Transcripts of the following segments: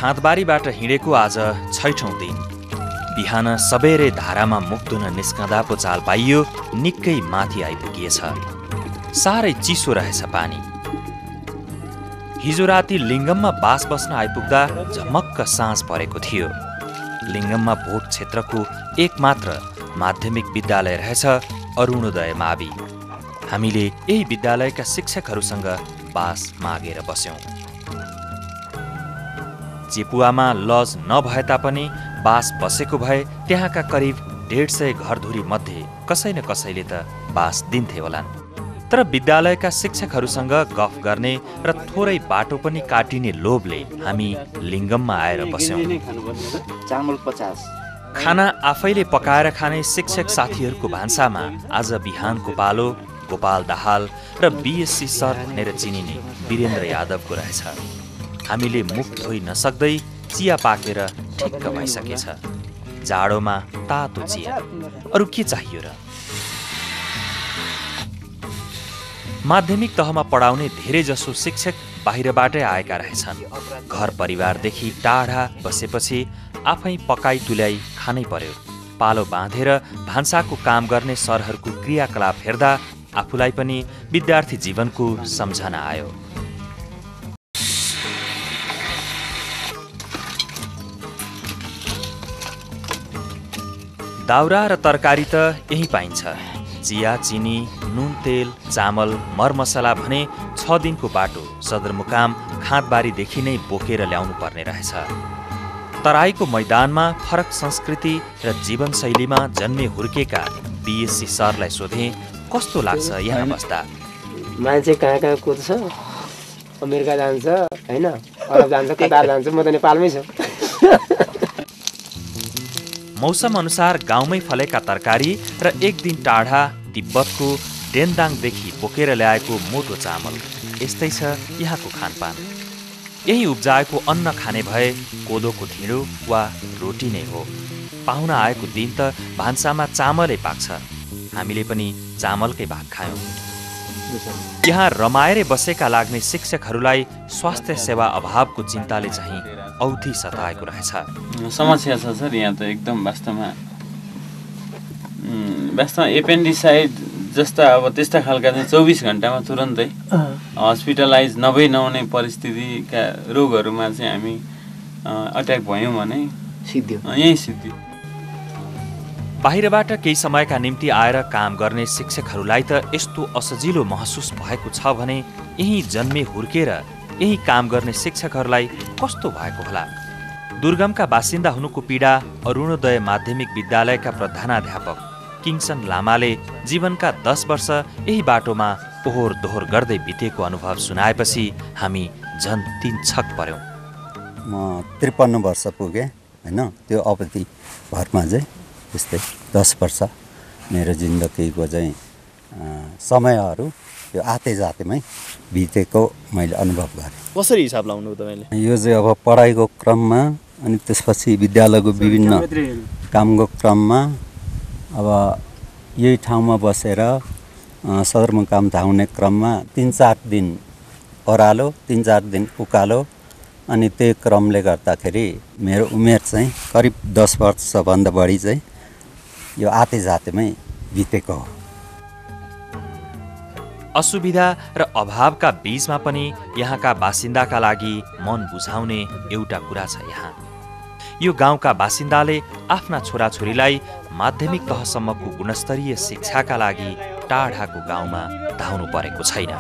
खाँदबारीबाट हिँडेको आज 6औं दिन। बिहान सबेरै धारामा मुख धुन निस्कँदा पो चाल पाइयो निकै माथि आइपुगिएछ। साह्रै चिसो रहेछ पानी। हिजो राति लिङ्गममा बास बस्न आइपुग्दा झमक्क साँझ परेको थियो। लिङ्गममा भोट क्षेत्रको एकमात्र माध्यमिक विद्यालय रहेछ अरुणोदय मावि। हामीले यही विद्यालयका शिक्षकहरूसँग बास मागेर बस्यौं। चेपुवामा लज नभए तापनि बास बसेको भए त्यहाँका करिब 150 घरधुरी मध्ये कसै न कसैले त बास दिन्थे होलान्। तर विद्यालयका शिक्षकहरूसँग गफ गर्ने र थोरै बाटो पनि काटिने लोभले हामी लिङ्गममा आएर बस्यौं। खाना आफैले पकाएर खाने शिक्षक साथीहरूको भान्सामा आज बिहानको पालो गोपाल दाहाल र बीएससी सर भनेर चिनिने वीरेन्द्र यादवको रहेछ। हामीले मुख धोइ नसक्दै चिया पाकेर ठिक्क भइसकेछ। जाडोमा तातो चिया, अरू के चाहियो र? माध्यमिक तहमा पढाउने धेरैजसो शिक्षक बाहिरबाटै आएका रहेछन्। घर परिवारदेखि टाढा बसेपछि आफै पकाई तुल्याई खानै पर्यो। पालो बाँधेर भान्साको काम गर्ने सरहरूको क्रियाकलाप हेर्दा आफूलाई पनि विद्यार्थी जीवनको सम्झना आयो। दाउरा र तरकारी त यही पाइन्छ। चिया, चिनी, नुन, तेल, चामल, मरमसला भने 6 दिनको बाटो सदरमुकाम खाँदबारीदेखि नै बोकेर ल्याउनु पर्ने रहेछ। तराईको मैदानमा फरक संस्कृति र जीवनशैलीमा जन्मे हुर्केका बीएससी सरलाई सोधे कस्तो लाग्छ यहाँ बस्दा? मान्छे कहाँ कहाँ कुद्छ, अमेरिका जान्छ हैन, अरब जान्छ, कतार जान्छ, म त नेपालमै छु। मौसम अनुसार गाउँमै फलेका तरकारी र एक दिन टाढा तिब्बतको डेन्दाङदेखि बोकेर ल्याएको मोटो चामल, यस्तै छ यहाँको खानपान। यही उब्जाएको अन्न खाने भए कोदोको ढिँडो वा रोटी नै हो। पाहुना आएको दिन त भान्सामा चामलै पाक्छ। हामीले पनि चामलकै भात खायौँ। यहाँ रमाएरै बसेका लाग्ने शिक्षकहरूलाई स्वास्थ्य सेवा अभावको चिन्ताले चाहिँ औधी सताएको रहेछ। समस्या छ सर यहाँ त एकदम वास्तवमा एपेन्डिसाइड जस्ता अब त्यस्ता खालका चाहिँ 24 घण्टामा तुरन्तै हस्पिटलाइज नहुने परिस्थितिका रोगहरूमा चाहिँ हामी अट्याक भयौँ भने यही सिद्धियो। बाहिरबाट केही समयका निम्ति आएर काम गर्ने शिक्षकहरूलाई त यस्तो असजिलो महसुस भएको छ भने यही जन्मे हुर्केर यही काम गर्ने शिक्षकहरूलाई कस्तो भएको होला? दुर्गमका बासिन्दा हुनुको पीडा अरुणोदय माध्यमिक विद्यालयका प्रधानाध्यापक किङसन लामाले जीवनका 10 वर्ष यही बाटोमा ओहोर दोहोर गर्दै बितेको अनुभव सुनाएपछि हामी झन तीनछक पर्यौं। म 53 वर्ष पुगेँ हैन। त्यो अवधि भरमा चाहिँ त्यस्तै 10 वर्ष मेरो जिन्दगीको चाहिँ समयहरू यो आते जातेमै बितेको मैले अनुभव गरेँ। कसरी हिसाब लाउनु तपाईले? यो चाहिँ अब पढाइको क्रममा अनि त्यसपछि विद्यालयको विभिन्न कामको क्रममा अब यही ठाउँमा बसेर सदरमुकाम धाउने क्रममा 3-4 दिन ओह्रालो 3-4 दिन उकालो अनि त्यही क्रमले गर्दाखेरि मेरो उमेर चाहिँ करिब 10 वर्षभन्दा बढी चाहिँ यो आते जातेमै बितेको हो। असुविधा र अभावका बीचमा पनि यहाँका बासिन्दाका लागि मन बुझाउने एउटा कुरा छ। यहाँ यो गाउँका बासिन्दाले आफ्ना छोराछोरीलाई माध्यमिक तहसम्मको गुणस्तरीय शिक्षाका लागि टाढाको गाउँमा धाउनु परेको छैन।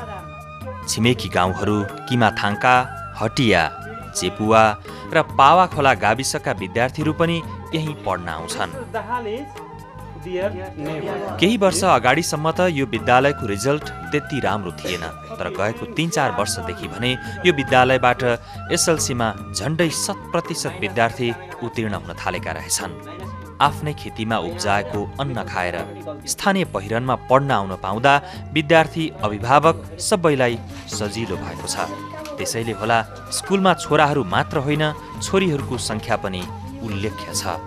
छिमेकी गाउँहरू किमाथाङ्का, हटिया, चेपुवा र पावाखोला गाविसका विद्यार्थीहरू पनि यही पढ्न आउँछन्। केही वर्ष अगाडिसम्म त यो विद्यालयको रिजल्ट त्यति राम्रो थिएन, तर गएको 3-4 वर्षदेखि भने यो विद्यालयबाट एसएलसीमा झन्डै 100% विद्यार्थी उत्तीर्ण हुन थालेका रहेछन्। आफ्नै खेतीमा उब्जाएको अन्न खाएर स्थानीय पहिरनमा पढ्न आउन पाउँदा विद्यार्थी अभिभावक सबैलाई सजिलो भएको छ। त्यसैले होला स्कुलमा छोराहरू मात्र होइन छोरीहरूको सङ्ख्या पनि उल्लेख्य छ।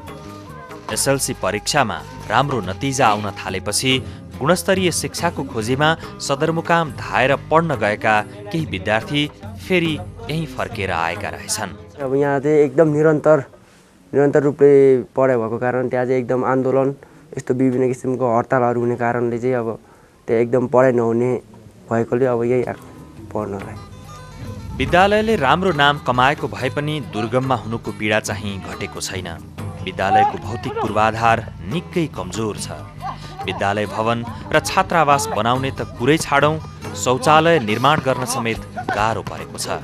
एसएलसी परीक्षामा राम्रो नतिजा आउन थालेपछि गुणस्तरीय शिक्षाको खोजीमा सदरमुकाम धाएर पढ्न गएका केही विद्यार्थी फेरि यही फर्केर आएका रहेछन्। अब यहाँ चाहिँ एकदम निरन्तर रूपले पढाइ भएको कारण त्यहाँ चाहिँ एकदम आन्दोलन यस्तो विभिन्न किसिमको हडतालहरू हुने कारणले चाहिँ अब त्यहाँ एकदम पढाइ नहुने भएकोले अब यही पढ्नलाई। विद्यालयले राम्रो नाम कमाएको भए पनि दुर्गममा हुनुको पीडा चाहिँ घटेको छैन। विद्यालयको भौतिक पूर्वाधार निकै कमजोर छ। विद्यालय भवन र छात्रावास बनाउने त कुरै छाडौँ, शौचालय निर्माण गर्न समेत गाह्रो परेको छ।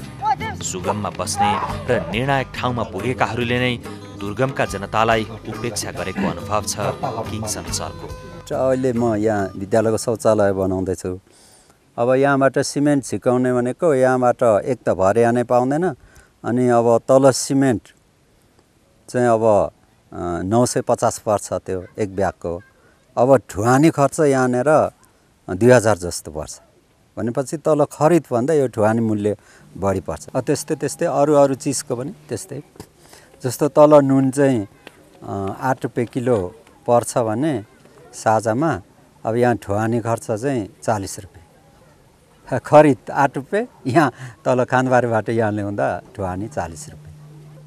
सुगममा बस्ने र निर्णायक ठाउँमा पुगेकाहरूले नै दुर्गमका जनतालाई उपेक्षा गरेको अनुभव छ किङसन सरको। अहिले म यहाँ विद्यालयको शौचालय बनाउँदैछु। अब यहाँबाट सिमेन्ट छिकाउने भनेको यहाँबाट एक त भर्या नै पाउँदैन, अनि अब तल सिमेन्ट चाहिँ अब 950 पर्छ त्यो एक ब्यागको। अब ढुवानी खर्च यहाँनिर 2000 जस्तो पर्छ भनेपछि तल खरिद भन्दा यो ढुवानी मूल्य बढी पर्छ। त्यस्तै अरू चिजको पनि त्यस्तै। जस्तो तल नुन चाहिँ 8 रुपियाँ किलो पर्छ भने साझामा, अब यहाँ ढुवानी खर्च चाहिँ 40 रुपियाँ। खरिद 8 रुपियाँ, यहाँ तल खानबारीबाट यहाँ ल्याउँदा ढुवानी 40 रुपियाँ।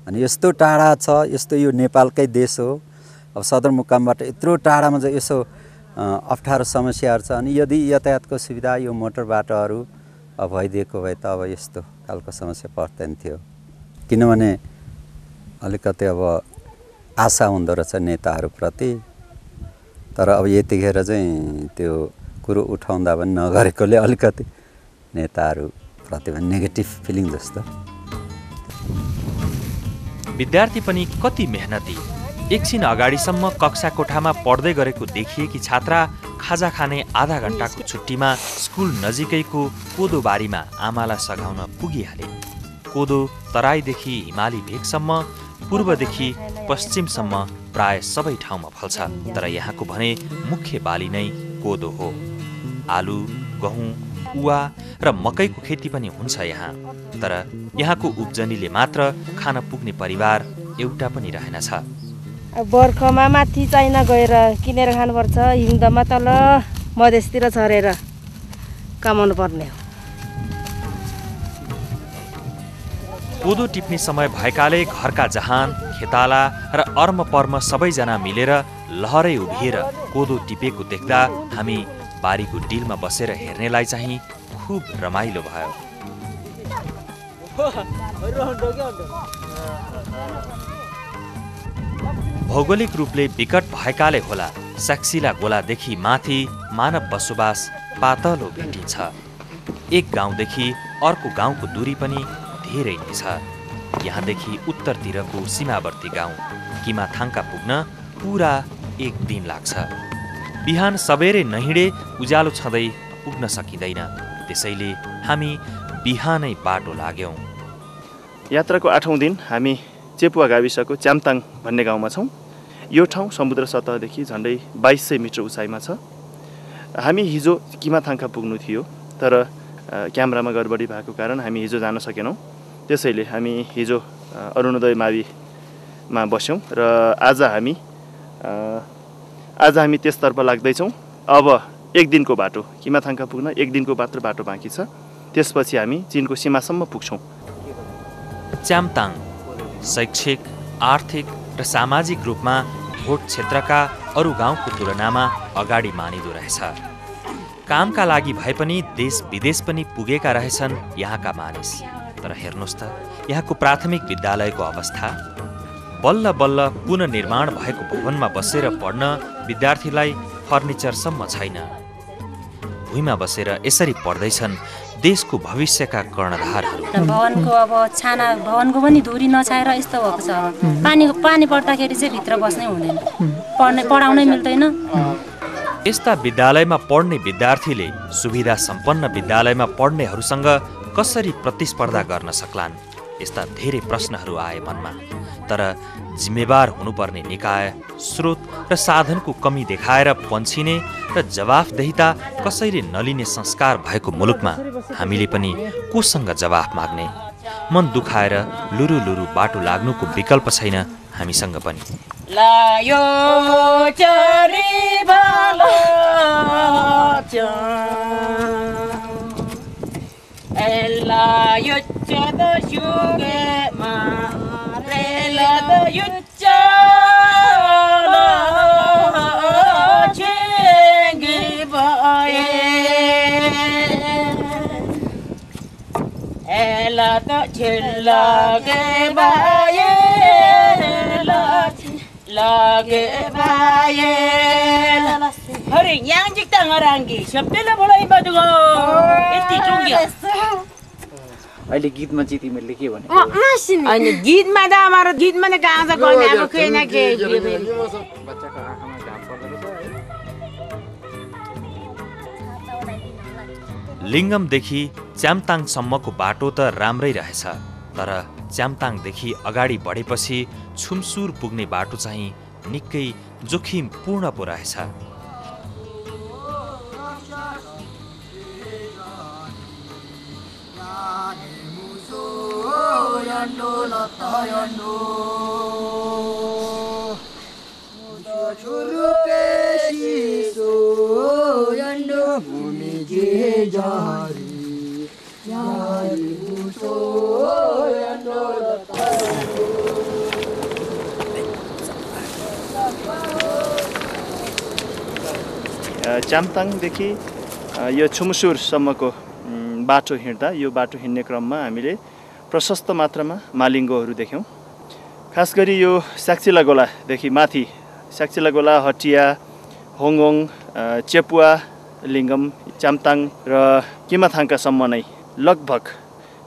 अनि यस्तो टाढा छ, यस्तो यो नेपालकै देश हो। अब सदरमुकामबाट यत्रो टाढामा चाहिँ यसो अप्ठ्यारो समस्याहरू छ। अनि यदि यातायातको सुविधा यो मोटर बाटोहरू भइदिएको भए त अब यस्तो खालको समस्या पर्दैन थियो। किनभने अलिकति अब आशा हुँदो रहेछ नेताहरूप्रति, तर अब यतिखेर चाहिँ त्यो कुरो उठाउँदा पनि नगरेकोले अलिकति नेताहरूप्रति पनि नेगेटिभ फिलिङ जस्तो। विद्यार्थी पनि कति मेहनती। एकछिन अगाडिसम्म कक्षा कोठामा पढ्दै गरेको देखिएकी छात्रा खाजा खाने आधा घण्टाको छुट्टीमा स्कुल नजिकैको कोदो बारीमा आमालाई सघाउन पुगिहाले। कोदो तराईदेखि हिमाली भेगसम्म, पूर्वदेखि पश्चिमसम्म प्राय सबै ठाउँमा फल्छ। तर यहाँको भने मुख्य बाली नै कोदो हो। आलु, गहुँ, उवा र मकैको खेती पनि हुन्छ यहाँ। तर यहाँको उब्जनीले मात्र खान पुग्ने परिवार एउटा पनि रहेनछ। बर्खामा माथि चाइना गएर किनेर खानुपर्छ, हिउँदमा तल मधेसतिर छरेर कमाउनु पर्ने हो। कोदो टिप्ने समय भएकाले घरका जहान, खेताला र अर्मपर्म सबैजना मिलेर लहरै उभिएर कोदो टिपेको देख्दा हामी बारीको डिलमा बसेर हेर्नेलाई चाहिँ खुब रमाइलो भयो। भौगोलिक रूपले विकट भएकाले होला सक्सिला गोलादेखि माथि मानव बसोबास पातलो भेटिन्छ। एक गाउँदेखि अर्को गाउँको दूरी पनि धेरै नै छ। यहाँदेखि उत्तरतिरको सीमावर्ती गाउँ किमाथाङका पुग्न पुरा एक दिन लाग्छ। बिहान सबेरै नहिँडे उज्यालो छँदै पुग्न सकिँदैन। त्यसैले हामी बिहानै बाटो लाग्यौँ। यात्राको 8औं दिन हामी चेपुवा गाविसको च्याम्ताङ भन्ने गाउँमा छौँ। यो ठाउँ समुद्र सतहदेखि झन्डै 2200 मिटर उचाइमा छ। हामी हिजो किमाथाङका पुग्नु थियो, तर क्यामेरामा गडबडी भएको कारण हामी हिजो जान सकेनौँ। त्यसैले हामी हिजो अरुणोदय माविमा बस्यौँ र आज हामी त्यसतर्फ लाग्दैछौँ। अब एक दिनको बाटो, किमाथाङका पुग्न एक दिनको मात्र बाटो बाँकी छ। त्यसपछि हामी चीनको सीमासम्म पुग्छौँ। च्याम्ताङ शैक्षिक, आर्थिक र सामाजिक रूपमा भोट क्षेत्रका अरू गाउँको तुलनामा अगाडि मानिदो रहेछ। कामका लागि भए पनि देश विदेश पनि पुगेका रहेछन् यहाँका मानिस। तर हेर्नुहोस् त यहाँको प्राथमिक विद्यालयको अवस्था। बल्ल बल्ल पुनर्निर्माण भएको भवनमा बसेर पढ्न विद्यार्थीलाई फर्निचरसम्म छैन। भुइँमा बसेर यसरी पढ्दैछन् देशको भविष्यका कर्णधारहरू। भवनको अब छाना भवनको पनि धुरी नछाएर यस्तो भएको छ। पानी पर्दाखेरि चाहिँ भित्र बस्नै हुँदैन, पढाउनै मिल्दैन। यस्ता विद्यालयमा पढ्ने विद्यार्थीले सुविधा सम्पन्न विद्यालयमा पढ्नेहरूसँग कसरी प्रतिस्पर्धा गर्न सक्लान्? यस्ता धेरै प्रश्नहरू आए मनमा। तर जिम्मेवार हुनुपर्ने निकाय, स्रोत र साधनको कमी देखाएर पन्छिने र जवाफदेहिता कसैले नलिने संस्कार भएको मुलुकमा हामीले पनि कोसँग जवाफ माग्ने? मन दुखाएर लुरु लुरु बाटो लाग्नुको विकल्प छैन हामीसँग पनि। अहिले गीतमा चाहिँ तिमीहरूले के भने होइन गीतमा त हाम्रो गीतमा त कहाँ छ गर्ने अब केही न केही बच्चाको आँखामा घाम पर्दो रहेछ है। लिङ्गमदेखि च्याम्ताङसम्मको बाटो त राम्रै रहेछ, तर च्याम्ताङदेखि अगाडि बढेपछि छुमसुर पुग्ने बाटो चाहिँ निकै जोखिमपूर्ण पो रहेछ। च्याम्ताङदेखि यो छुमसुरसम्मको बाटो हिँड्दा यो बाटो हिँड्ने क्रममा हामीले प्रशस्त मात्रामा मालिङ्गोहरू देख्यौँ। खास गरी यो साक्चिला गोलादेखि माथि साक्चिला गोला, हटिया, होङोङ, चेपुवा, लिङ्गम, च्याम्ताङ र किमाथाङकासम्म नै लगभग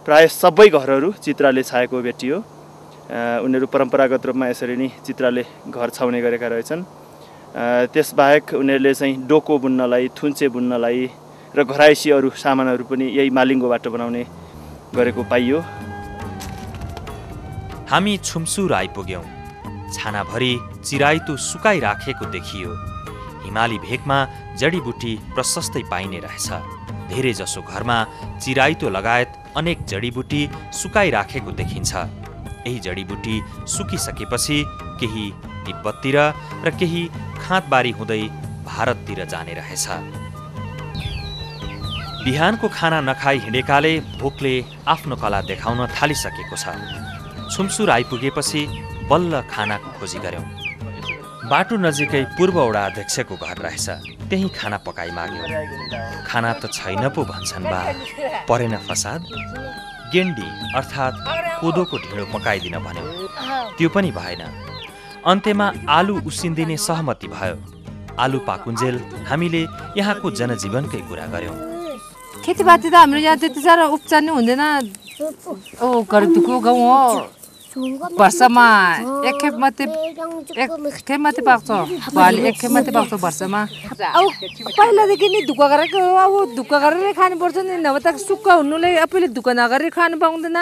प्राय सबै घरहरू चित्राले छाएको भेटियो। उनीहरू परम्परागत रूपमा यसरी नै चित्राले घर छाउने गरेका रहेछन्। त्यसबाहेक उनीहरूले चाहिँ डोको बुन्नलाई, थुन्चे बुन्नलाई र घरायसी अरू सामानहरू पनि यही मालिङ्गोबाट बनाउने गरेको पाइयो। हामी छुमसुर आइपुग्यौँ। छानाभरि चिराइतो सुकाइराखेको देखियो। हिमाली भेगमा जडीबुटी प्रशस्तै पाइने रहेछ। धेरैजसो घरमा चिराइतो लगायत अनेक जडीबुटी सुकाइराखेको देखिन्छ। यही जडीबुटी सुकिसकेपछि केही तिब्बततिर र केही खाँतबारी हुँदै भारततिर जाने रहेछ। बिहानको खाना नखाई हिँडेकाले भोकले आफ्नो कला देखाउन थालिसकेको छ। छुमसुर आइपुगेपछि बल्ल खानाको खोजी गर्यौँ। बाटो नजिकै पूर्व वडा अध्यक्षको घर रहेछ। त्यही खाना पकाइ माग्यो। खाना त छैन पो भन्छन् बा, परेन फसाद। गेन्डी अर्थात् कोदोको ढिँडो पकाइदिन भन्यो, त्यो पनि भएन। अन्त्यमा आलु उसिन्दिने सहमति भयो। आलु पाकुन्जेल हामीले यहाँको जनजीवनकै कुरा गर्यौँ। खेतीपाती त हाम्रो यहाँ त्यति साह्रो उपचार नै हुँदैन। घरदुखो गाउँ हो। वर्षमा एक खेप मात्रै पाक्छ। भाले एक खेप मात्रै पाक्छ वर्षमा। अब पहिलादेखि नै धुक्क गरेको हो। अब धुक्क गरेर खानुपर्छ नि, नभए त सुक्खा हुनुले आफैले धुक्क नगरेर खानु पाउँदैन।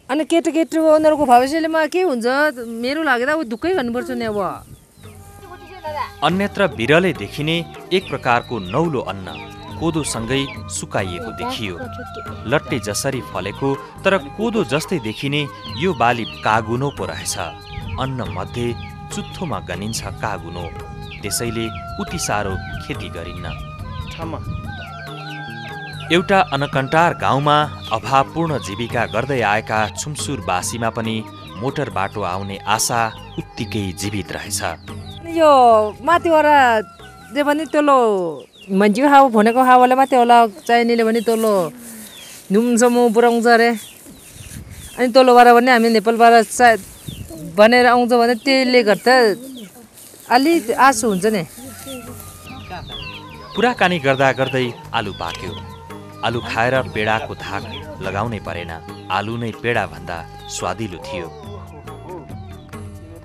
अनि केटाकेटी उनीहरूको भविष्यमा के हुन्छ मेरो लागि त अब धुक्कै गर्नुपर्छ नि। अब अन्यत्र बिरलै देखिने एक प्रकारको नौलो अन्न कोदोसँगै सुकाइएको देखियो। लट्टे जसरी फलेको तर कोदो जस्तै देखिने यो बाली कागुनो पो रहेछ। अन्न मध्ये चुत्थोमा गनिन्छ कागुनो, त्यसैले उति साह्रो खेती गरिन्न। एउटा अनकन्टार गाउँमा अभावपूर्ण जीविका गर्दै आएका छुमसुरवासीमा पनि मोटर बाटो आउने आशा उत्तिकै जीवित रहेछ। यो माथिबाट पनि तल्लो मान्छेको हावा भनेको हावाले माथि होला चाहिनेले पनि तल्लो नुमसम्म पुऱ्याउँछ अरे। अनि तल्लोबाट पनि हामी नेपालबाट सायद भनेर आउँछ भने त्यसले गर्दा अलि आशा हुन्छ नि। कुराकानी गर्दा गर्दै आलु पाक्यो। आलु खाएर पेडाको धाक लगाउनै परेन। आलु नै पेडा भन्दा स्वादिलो थियो।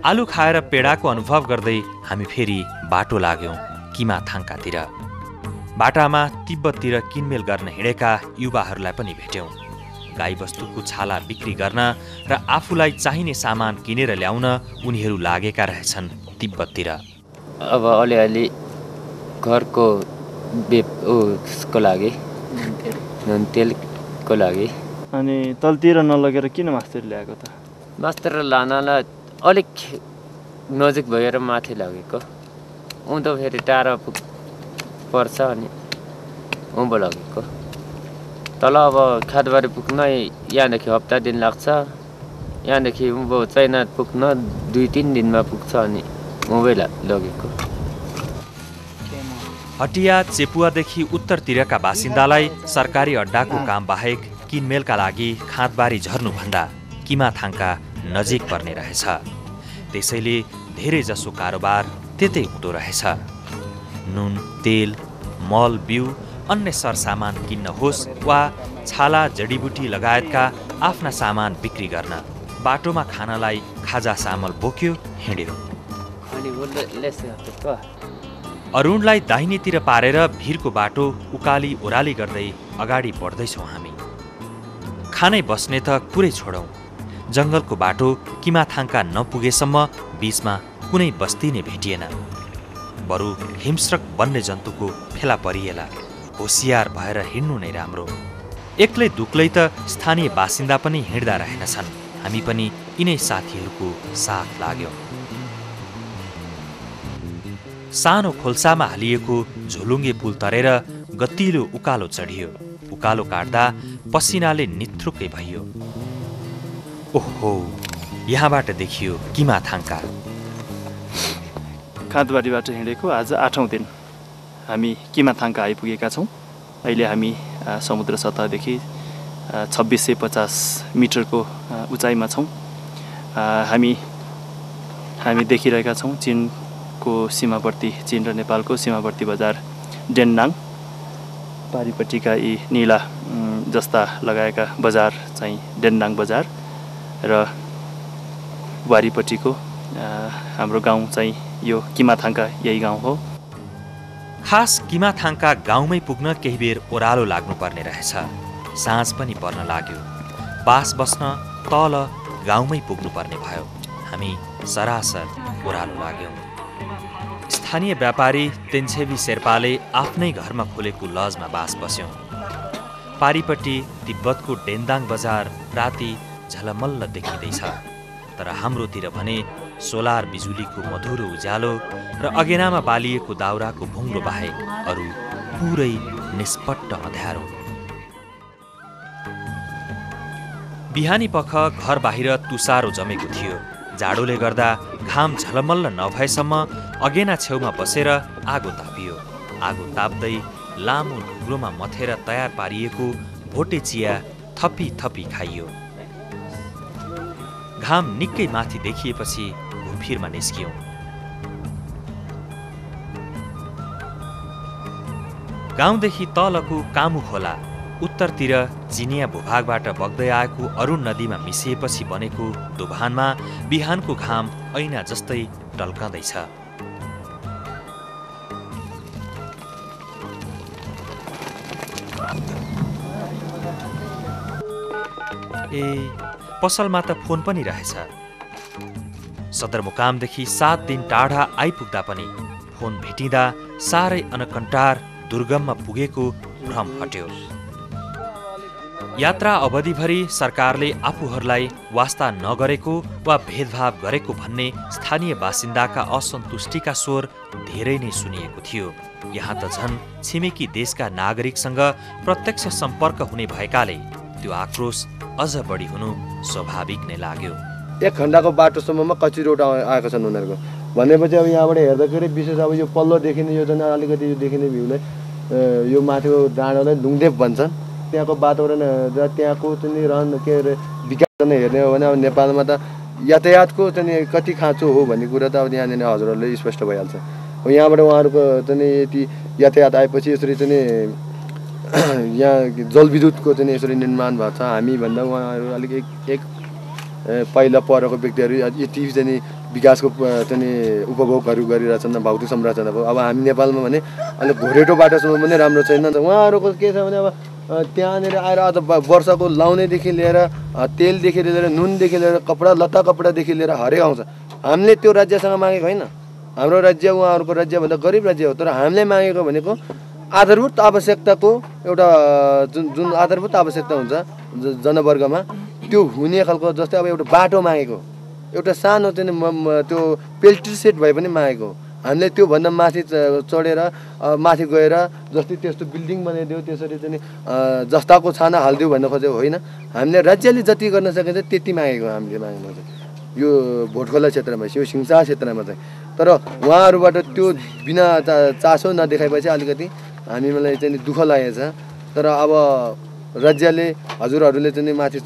आलु खाएर पेडाको अनुभव गर्दै हामी फेरि बाटो लाग्यौँ किमाथाङकातिर। बाटामा तिब्बततिर किनमेल गर्न हिँडेका युवाहरूलाई पनि भेट्यौँ। गाईबस्तुको छाला बिक्री गर्न र आफूलाई चाहिने सामान किनेर ल्याउन उनीहरू लागेका रहेछन् तिब्बततिर। अब अलिअलि घरको उसको लागि, नुन तेलको लागि। अनि तलतिर नलगेर किन मास्तिर ल्याएको त? मास्तिर लानलाई अलिक नजिक भएर माथि लगेको। फेरि टाढा पर्छ अनि उँभो लगेको। तल अब खादबारी पुग्न यहाँदेखि हप्ता दिन लाग्छ यहाँदेखि चाइना पुग्न 2-3 दिनमा पुग्छ अनि मोबाइल लगेको हटिया चेपुवादेखि उत्तरतिरका बासिन्दालाई सरकारी अड्डाको काम बाहेक किनमेलका लागि खाँदबारी झर्नुभन्दा किमाथाङका नजिक पर्ने रहेछ त्यसैले धेरै जसो कारोबार त्यतै हुँदो रहेछ नुन तेल मल बिउ अन्य सरसामान किन्न होस् वा छाला जडीबुटी लगायतका आफ्ना सामान बिक्री गर्न बाटोमा खानलाई खाजा सामल बोक्यो हिँड्यो अरुणलाई दाहिनेतिर पारेर भिरको बाटो उकाली ओराली गर्दै अगाडि बढ्दैछौँ हामी खानै बस्ने त कुरै छोडौँ जङ्गलको बाटो किमाथाङका नपुगेसम्म बीचमा कुनै बस्ती नै भेटिएन बरु हिंस्रक वन्य जन्तुको फेला परिएला होसियार भएर हिँड्नु नै राम्रो एक्लै दुक्लै त स्थानीय बासिन्दा पनि हिँड्दा रहेनछन् हामी पनि यिनै साथीहरूको साथ लाग्यौं सानो खोल्सामा हालिएको झोलुङ्गे पुल तरेर गतिलो उकालो चढियो उकालो काट्दा पसिनाले निथ्रुक्कै भइयो ओहो यहाँबाट देखियो किमाथाङका खाँदबारीबाट हिँडेको आज 8औं दिन हामी किमाथाङका आइपुगेका छौँ अहिले हामी समुद्र सतहदेखि 2650 मिटरको उचाइमा छौँ हामी देखिरहेका छौँ चीनको सीमावर्ती चीन र नेपालको सीमावर्ती बजार डेन्डाङ पारिपट्टिका यी नीला जस्ता लगाएका बजार चाहिँ डेन्डाङ बजार र वारिपट्टिको हाम्रो गाउँ चाहिँ यो किमाथाङका यही गाउँ हो खास किमाथाङका गाउँमै पुग्न केही बेर ओह्रालो लाग्नुपर्ने रहेछ साँझ पनि पर्न लाग्यो बास बस्न तल गाउँमै पुग्नुपर्ने भयो हामी सरासर ओह्रालो लाग्यौँ स्थानीय व्यापारी तेन्छेवी शेर्पाले आफ्नै घरमा खोलेको लजमा बास बस्यौँ पारिपट्टि तिब्बतको डेन्दाङ बजार राति झलमल्ल देखिँदैछ तर हाम्रोतिर भने सोलार बिजुलीको मधुरो उज्यालो र अगेनामा बालिएको दाउराको भुङ्लो बाहेक अरू पुरै निष्पट्ट अँध्यारो बिहानी पख घर बाहिर तुसारो जमेको थियो जाडोले गर्दा घाम झलमल्ल नभएसम्म अगेना छेउमा बसेर आगो तापियो आगो ताप्दै लामो ढुङ्ग्रोमा मथेर तयार पारिएको भोटे चिया थपी थपी खाइयो घाम निकै माथि देखिएपछि घुमफिरमा निस्कियौं गाउँदेखि तलको कामु खोला उत्तरतिर चिनिया भूभागबाट बग्दै आएको अरुण नदीमा मिसिएपछि बनेको दोभानमा बिहानको घाम ऐना जस्तै टल्कँदैछ ए पसलमा त फोन पनि रहेछ सदरमुकामदेखि 7 दिन टाढा आइपुग्दा पनि फोन भेटिँदा साह्रै अनकन्टार दुर्गममा पुगेको भ्रम हट्यो यात्रा अवधिभरि सरकारले आफूहरूलाई वास्ता नगरेको वा भेदभाव गरेको भन्ने स्थानीय बासिन्दाका असन्तुष्टिका स्वर धेरै नै सुनिएको थियो यहाँ त झन् छिमेकी देशका नागरिकसँग प्रत्यक्ष सम्पर्क हुने भएकाले त्यो आक्रोश अझ बढी हुनु स्वाभाविक नै लाग्यो 1 घण्टाको बाटोसम्ममा कच्ची रोड आएका छन् उनीहरूको भनेपछि अब यहाँबाट हेर्दाखेरि विशेष अब यो पल्लो देखिने यो जुन अलिकति यो देखिने भ्यूलाई यो माथिको डाँडोलाई लुङदेव भन्छन् त्यहाँको वातावरण र त्यहाँको चाहिँ रहन के अरे विकास हेर्ने हो भने अब नेपालमा त यातायातको चाहिँ कति खाँचो हो भन्ने कुरा त अब यहाँनिर हजुरहरूले स्पष्ट भइहाल्छ अब यहाँबाट उहाँहरूको चाहिँ यति यातायात आएपछि यसरी चाहिँ यहाँ जलविद्युतको चाहिँ यसरी निर्माण भएको छ हामीभन्दा उहाँहरू अलिक एक पहिला परको व्यक्तिहरू यति चाहिँ विकासको चाहिँ उपभोगहरू गरिरहेछन् भौतिक संरचनाको अब हामी नेपालमा भने अलिक घोरेटो बाटोसम्म पनि राम्रो छैन उहाँहरूको के छ भने अब त्यहाँनिर आएर अझ वर्षको लाउनेदेखि लिएर तेलदेखि लिएर नुनदेखि लिएर कपडा लत्ता कपडादेखि लिएर हरेक आउँछ हामीले त्यो राज्यसँग मागेको होइन हाम्रो राज्य उहाँहरूको राज्यभन्दा गरिब राज्य हो तर हामीले मागेको भनेको आधारभूत आवश्यकताको एउटा जुन आधारभूत आवश्यकता हुन्छ जनवर्गमा त्यो हुने खालको जस्तै अब एउटा बाटो मागेको एउटा सानो चाहिँ त्यो पेल्ट्री सेट भए पनि मागेको हामीले त्योभन्दा माथि चढेर माथि गएर जस्तै त्यस्तो बिल्डिङ बनाइदियो त्यसरी चाहिँ जस्ताको छाना हालिदियो भन्न खोजेको होइन। हामीले राज्यले जति गर्न सकिन्छ त्यति मागेको हामीले माग्नु चाहिँ यो भोटखोला क्षेत्रमा यो सिङसा क्षेत्रमा चाहिँ। तर उहाँहरूबाट त्यो बिना चासो नदेखाएपछि अलिकति हामीलाई चाहिँ दुःख लागेको छ। तर अब राज्यले हजुरहरूले चाहिँ माथि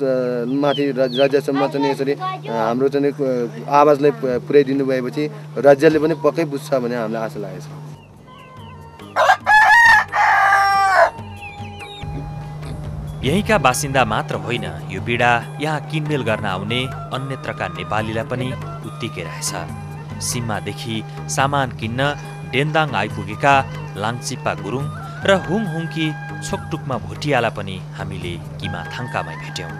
राज्यसम्म चाहिँ यसरी हाम्रो चाहिँ आवाजलाई पुर्याइदिनु भएपछि राज्यले पनि पक्कै बुझ्छ भन्ने हामीलाई आशा लागेको छ। यहीँका बासिन्दा मात्र होइन, यो पीडा यहाँ किनमेल गर्न आउने अन्यत्रका नेपालीलाई पनि उत्तिकै रहेछ। सीमादेखि सामान किन्न डेन्दाङ आइपुगेका लाङचिप्पा गुरुङ र हुङहुङकी छोकटुकमा भोटियालाई पनि हामीले किमा थाङ्कामै भेट्यौँ।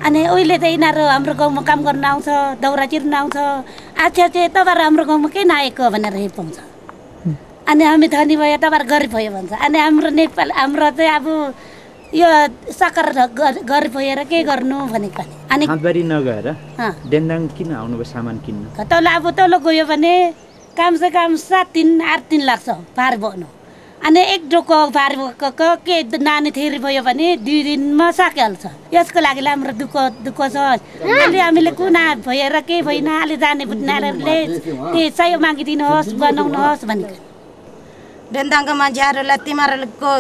अनि उहिले त यिनीहरू हाम्रो गाउँमा काम गर्न आउँछ, दौरा चिर्न आउँछ, आच्छा चाहिँ तपाईँहरू हाम्रो गाउँमा किन आएको भनेर पाउँछ। अनि हामी धनी भयो तपाईँहरू गरिब भयो भन्छ। अनि हाम्रो नेपाल हाम्रो चाहिँ अब यो सकर गरिब भएर के गर्नु भनेको पनि। अनि हातबारी नगएर डेन्दाङ किन आउनुभयो सामान किन्न? तल अब तल गयो भने कमसे कम 7 दिन 8 दिन लाग्छ भार बोक्नु। अनि एक डोको भार बोकेको के नानी थेरी भयो भने 2 दिनमा सकिहाल्छ। यसको लागि हाम्रो दुःख छ। अलि हामीले कुना भएर के भएन अलि जाने बुझ्नेहरूले त्यही सहयोग मागिदिनुहोस् बनाउनुहोस् भनेको। डेन्दाङको मान्छेहरूलाई तिमीहरूको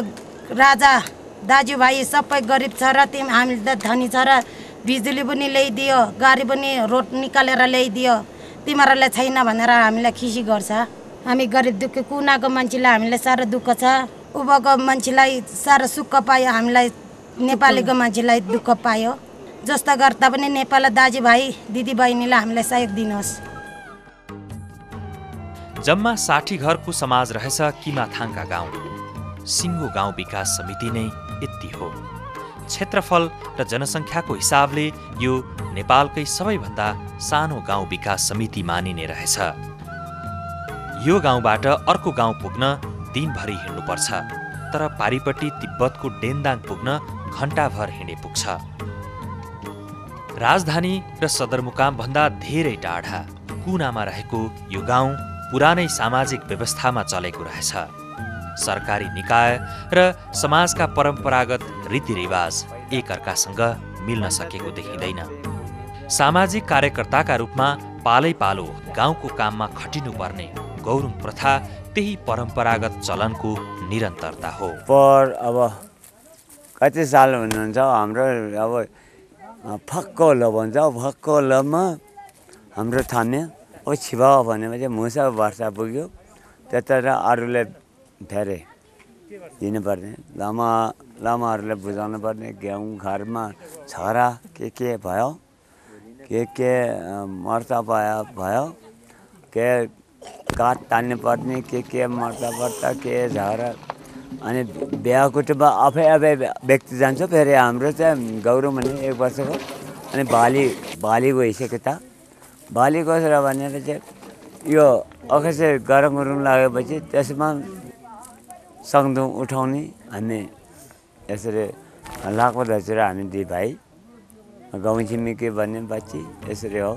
राजा दाजुभाइ सबै गरिब छ र हामीले त धनी छ र बिजुली पनि ल्याइदियो, गाडी पनि रोड निकालेर ल्याइदियो, तिमीहरूलाई छैन भनेर हामीलाई खिसी गर्छ। हामी गरिब दुःखी कुनाको मान्छेलाई हामीलाई साह्रो दुःख छ। उभोको मान्छेलाई साह्रो सुख पायो, हामीलाई नेपालीको मान्छेलाई दुःख पायो। जस्तो गर्दा पनि नेपाल दाजुभाइ दिदीबहिनीलाई हामीलाई सहयोग दिनुहोस्। जम्मा 60 घरको समाज रहेछ किमाथाङका गाउँ। सिङ्गो गाउँ विकास समिति नै यति हो। क्षेत्रफल र जनसङ्ख्याको हिसाबले यो नेपालकै सबैभन्दा सानो गाउँ विकास समिति मानिने रहेछ। यो गाउँबाट अर्को गाउँ पुग्न दिनभरि हिँड्नुपर्छ, तर पारिपट्टि तिब्बतको डेन्दाङ पुग्न घण्टाभर हिँडे पुग्छ। राजधानी र सदरमुकाम भन्दा धेरै टाढा कुनामा रहेको यो गाउँ पुरानै सामाजिक व्यवस्थामा चलेको रहेछ। सरकारी निकाय र समाजका परम्परागत रीतिरिवाज एकअर्कासँग मिल्न सकेको देखिँदैन। सामाजिक कार्यकर्ताका रूपमा पालै पालो गाउँको काममा खटिनुपर्ने गौरङ प्रथा त्यही परम्परागत चलनको निरन्तरता हो। पर अब कति साल हुनुहुन्छ हाम्रो अब फक्कौलो भन्छ, फक्कौलोमा हाम्रो थाम्यो। अब छिवा भनेपछि मुसा वर्षा पुग्यो, त्यता अरूले फेरि दिनुपर्ने, लामाहरूले बुझाउनु पर्ने, गाउँ घरमा छोरा के भयो, के मर्ता भयो, के काठ तान्नु पर्ने, के मर्ता पर्दा के झगडा। अनि बिहा कुटुम्ब आफै व्यक्ति जान्छ। फेरि हाम्रो चाहिँ गौरव भने 1 वर्षको अनि बाली गइसक्यो त। बाली गएर भनेपछि यो अकस्मै गरम लागेपछि त्यसमा सक्दौँ उठाउने। हामी यसरी लाखो दसेर हामी 2 भाइ गाउँ छिमेकी भन्ने बच्ची यसरी हो।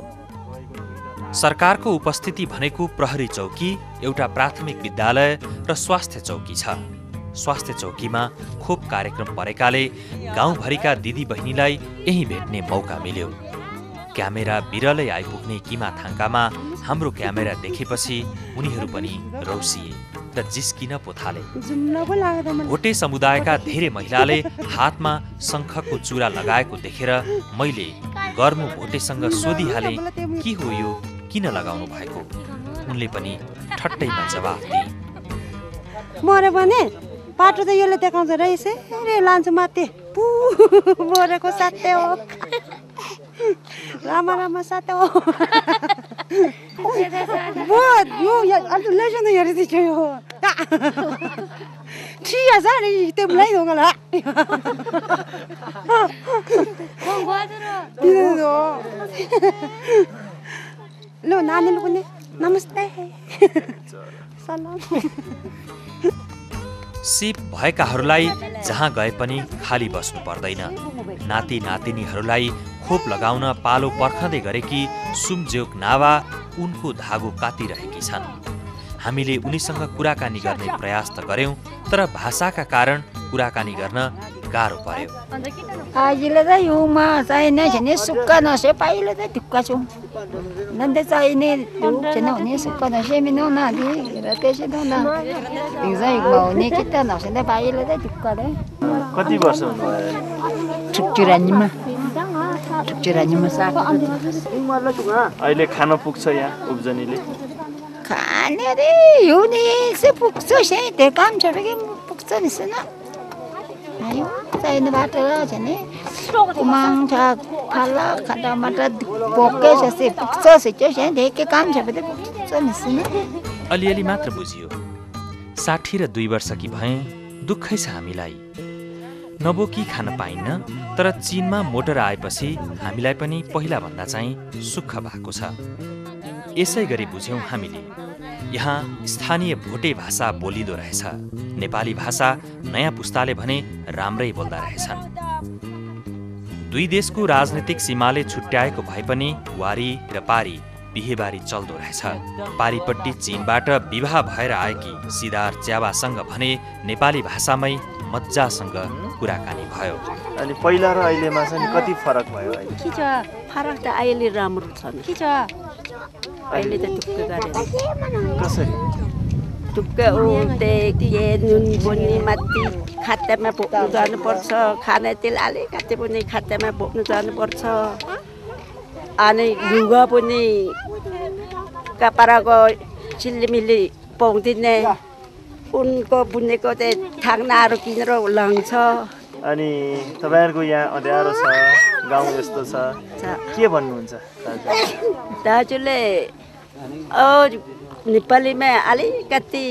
सरकारको उपस्थिति भनेको प्रहरी चौकी, एउटा प्राथमिक विद्यालय र स्वास्थ्य चौकी छ। स्वास्थ्य चौकीमा खोप कार्यक्रम परेकाले गाउँभरिका दिदीबहिनीलाई यही भेट्ने मौका मिल्यो। क्यामेरा बिरलै आइपुग्ने किमाथाङकामा हाम्रो क्यामेरा देखेपछि उनीहरू पनि रौसिए र जिस्किन पो थाले। भोटे समुदायका धेरै महिलाले हातमा शङ्खको चुरा लगाएको देखेर मैले गर्मु भोटेसँग सोधिहालेँ, के हो यो, किन लगाउनु भएको? उनले पनि ठट्टैमा जवाफ दिए, मरे भने पाटो त यसले देखाउँछ रहेछ, लान्छु माथि मरेको साथै हो, रामा साथै हो। लैजाउनु हेरिदिन्छु यो 3000 त्यो ल्याइदिउँ होला। ल नानीले पनि नमस्ते सलाम। सिप भएकाहरूलाई जहाँ गए पनि खाली बस्नु पर्दैन। नाति नातिनीहरूलाई खोप लगाउन पालो पर्खँदै गरेकी सुमज्योक नावा उनको धागो काटिरहेकी छन्। हामीले उनीसँग कुराकानी गर्ने प्रयास त गर्यौं, तर भाषाका कारण कुराकानी गर्न गाह्रो पर्यो। अहिले त युमा चाहिने छैन, सुक्खा नसे पाइले त ढुक्का छु नन्द चाहिने छैन भने सुक्खा नसे मिनो नादी र त्यसै त न एक्जाम हुने कि त नसे त पाइले त ढुक्का दे। कति वर्ष हुनुभयो? ठुक्चुरानीमा अहिले खान पुग्छ यहाँ उब्जनीले? खाने रे हिउँदे से पुग्छ से त्यो काम छ कि पुग्छ नि सुन आयो चाहिने बाटो छ नि कुमाङ छ फाला खाटा माटा पोके छ से पुग्छ से चाहिँ धेरै काम छ भने पुग्छ नि सुन। अलिअलि मात्र बुझियो। 60 र 2 वर्षकी भए दुःखै छ हामीलाई। नबोकी खान पाइन्न, तर चीनमा मोटर आएपछि हामीलाई पनि पहिला भन्दा चाहिँ सुख भएको छ। यसै गरी बुझ्यौं हामीले। यहाँ स्थानीय भोटे भाषा बोलिँदो रहेछ। नेपाली भाषा नयाँ पुस्ताले भने राम्रै बोल्दा रहेछन्। दुई देशको राजनीतिक सीमाले छुट्याएको भए पनि वारी र पारी बिहेबारी चल्दो रहेछ। पारीपट्टि चीनबाट विवाह भएर आएकी सिदार च्यावासँग भने नेपाली भाषामै मज्जासँग कुराकानी भयो। अनि पहिला र अहिलेमा चाहिँ कति फरक भयो? के छ फरक त अहिले राम्रो छ नि। के छ अहिले त टुक्क गरे कसरी टुक्क उते के नुन बोनी माथि खातामा बोक्नु जानुपर्छ, खाना तेल अलिकति पनि खातामा बोक्नु जानुपर्छ। अनि लुगा पनि कपडाको चिल्लीमिल्ली पाउँदिने, उनको बुनेको चाहिँ थाङ्नाहरू किनेर लङ्छ। अनि तपाईँहरूको यहाँ अँध्यारो छ, गाउँ यस्तो छ, के भन्नुहुन्छ दाजुले? नेपालीमा अलिकति